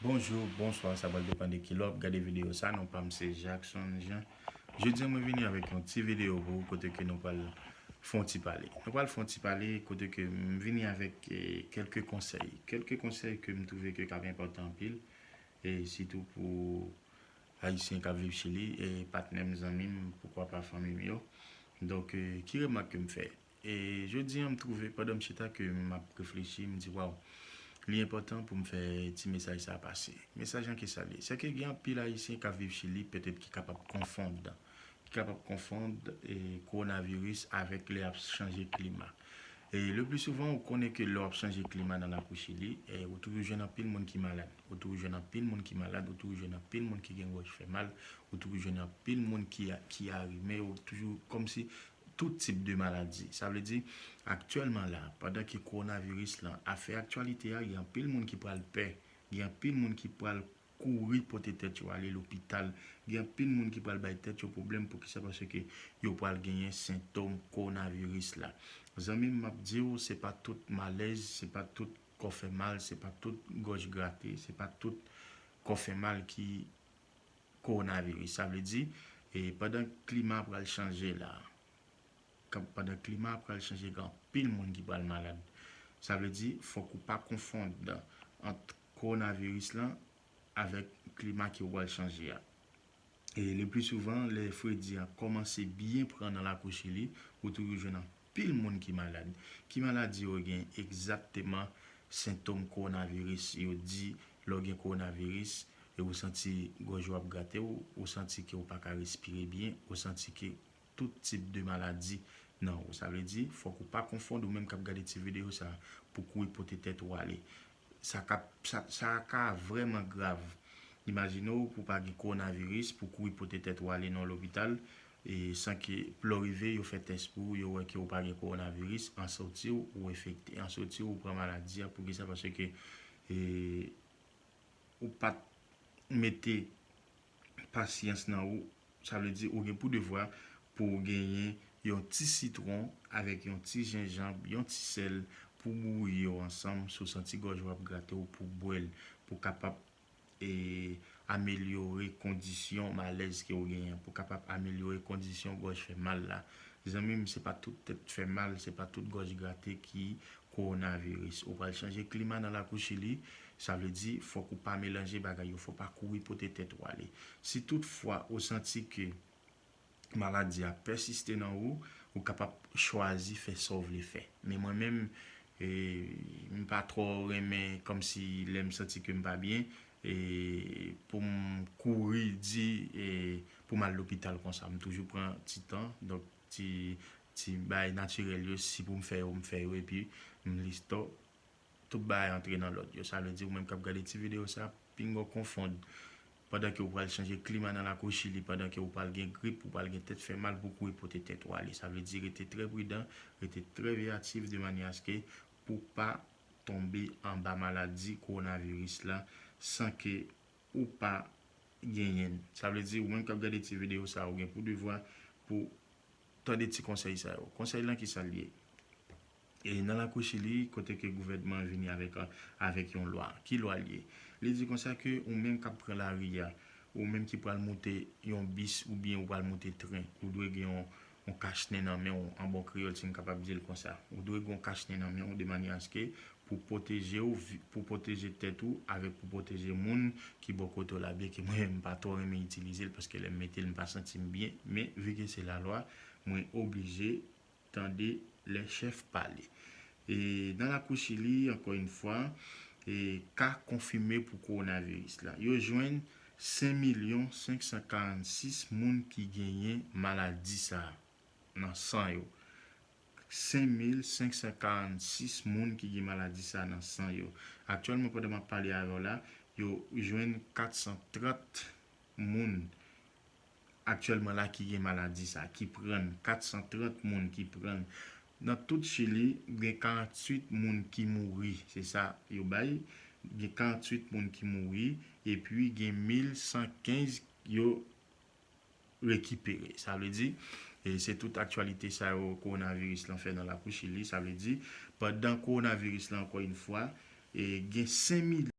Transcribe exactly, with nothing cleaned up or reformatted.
Bonjou, bonswa, sa pral depann de kilè w ap gade videyo sa. Non pa m se Jackson Jean. Jodi a mwen vini avèk yon ti videyo pou ou kote ke nou pral fè yon ti pale. Nou pral fè yon ti pale kote ke m vini avèk eh, kèlke konsèy. Kèlke konsèy ke m twouve ke k ap enpòtan anpil. E sitou pou Ayisyen k ap viv Chili, e patnè m, zanmi m, poukwa pa fanmi m yo. Donk, eh, ki remak ke m fè? E jodi a, m twouve, pandan m chita ke m ap reflechi, m di, waw, li enpòtan pou m fè ti mesaj sa a pase. Mesaj lan ki sa l ye? Se ke gen anpil Ayisyen k ap viv Chili, petèt ki kapab konfonn, ki kapab konfonn eh, kowonaviris avèk lè y ap chanje klima. E le pli souvan, ou konnen ke lè w ap chanje klima nan lakou Chili, eh, ou toujou jwenn anpil moun ki malad. Ou toujou jwenn anpil moun ki malad, ou toujou jwenn anpil moun ki gen gòj fè mal, ou toujou jwenn anpil moun ki, ki arime, ou toujou kòmsi tout tip de maladi. Sa vle di, aktyèlman la, pandan ke kowonaviris lan ap fè aktyalite a, gen anpil moun ki pral pè, gen anpil moun ki pral kouri pote tèt yo ale lopital. Gen anpil moun ki pral bay tèt yo pwoblèm. Poukisa? Paske yo pral genyen sentòm kowonaviris la. Zanmi m, m ap di w, se pa tout malèz, se pa tout kò fè mal, se pa tout gòj grate, se pa tout kò fè mal ki kowonaviris. Sa vle di, e pandan klima pral chanje la, kan, pandan klima a pral chanje, gen anpil moun ki pral malad. Sa vle di, fòk ou pa konfonn ant kowonaviris lan avèk klima ki pral chanje a. E le pli souvan, lè fredi a kòmanse byen pran nan lakou Chili, ou toujou jwenn anpil moun ki malad. Ki maladi yo gen egzakteman? Sentòm kowonaviris. Yo di, lè w gen kowonaviris, e ou santi gòj ou ap grate w, ou santi ke ou pa ka respire byen, ou santi ke tout tip de maladi nan ou. Sa vle di, fòk ou pa konfonn, ou menm k ap gade ti videyo sa a, pou kouri pote tèt ou ale. Sa ka, sa, sa ka vrèman grav. Imajine w pou w pa gen kowonaviris, pou w kouri pote tèt ou ale nan lopital, e san ke lè w rive, yo fè tès pou ou, yo wè ke ou pa gen kowonaviris, an soti w, ou enfekte, an soti w, ou pran maladi a. Poukisa? Paske e, ou pa t mete pasyans nan ou, sa vle di ou gen pou devwa pou w genyen yon ti sitwon avèk yon ti jenjanm, yon ti sèl, pou w bouyi yo ansanm, si w santi gòj ou ap grate w, pou w bwè l, pou w kapab e, amelyore kondisyon malèz ke w genyen, pou w kapab amelyore kondisyon gòj fè mal la. Zanmi m, se pa tout tèt fè mal, se pa tout gòj grate ki kowonaviris. Ou pral chanje klima nan lakou Chili, sa vle di fòk ou pa melanje bagay yo, fòk pa kouri pote tèt ou ale. Si toutfwa ou santi ke maladi a pèsiste nan ou, ou kapab chwazi fè sa w vle fè. Men mwen menm, e, m pa twò renmen kòmsi lè m santi ke m pa byen, e, pou m kouri di, e, pou m al lopital konsa. M toujou pran ti tan, donk ti, ti bagay natirèl yo, si pou m fè yo, m fè yo, epi m listò tout bagay antre nan lòd yo. Sa vle di ou menm k ap gade ti videyo sa, pinga w konfonn pandan ke ou pral chanje klima nan lakou Chili, pandan ke ou pral gen grip, ou pral gen tèt fè mal, pou kouri pote tèt ou ale. Sa vle di rete trè pridan, rete trè veyatif de manyè aske pou w pa tonbe anba maladi kowonaviris la san ke ou pa genyen l. Sa vle di ou menm k ap gade ti videyo sa, ou gen pou devwa pou tande ti konsèy sa yo. Konsèy lan ki sa l ye? E nan lakou Chili, kote ke gouvènman an vini avèk, avèk yon lwa. Ki lwa l ye? Li di konsa ke ou menm k ap pran lari a, ou menm ki pral moute yon bis oubyen ou pral moute tren, ou dwe gen yon, yon kachnen nan men w, an bon kreyòl, si m kapab di l konsa. Ou dwe gen yon kachnen nan men w de manyè aske pou pwoteje w, vi-, pou pwoteje tèt ou, avèk pou pwoteje moun ki bò kote w la, byenke mwen menm m pa twò renmen itilize l, paske lè m mete l, m pa santi m byen, men vi ke se lalwa, mwen oblije tande lè chèf pale. E nan lakou Chili, ankò yon fwa, e ka konfime pou kowonaviris la. Yo jwenn senk milyon senk san karannsis moun ki genyen maladi sa a nan san yo. Senk mil senk san karannsis moun ki gen maladi sa a nan san yo. Aktyèlman, pandan m ap pale avè w la, yo jwenn kat san trant moun aktyèlman la ki gen maladi sa, ki pran l, kat san trant moun ki pran l. Nan tout Chili, gen karanntuit moun ki mouri, se sa yo bay, gen karanntuit moun ki mouri, epi gen mil san kenz yo rekipere. Sa vle di, e se tout aktyalite sa yo kowonaviris lan fè nan lakou Chili. Sa vle di, pandan kowonaviris lan, ankò yon fwa, e gen senk milyon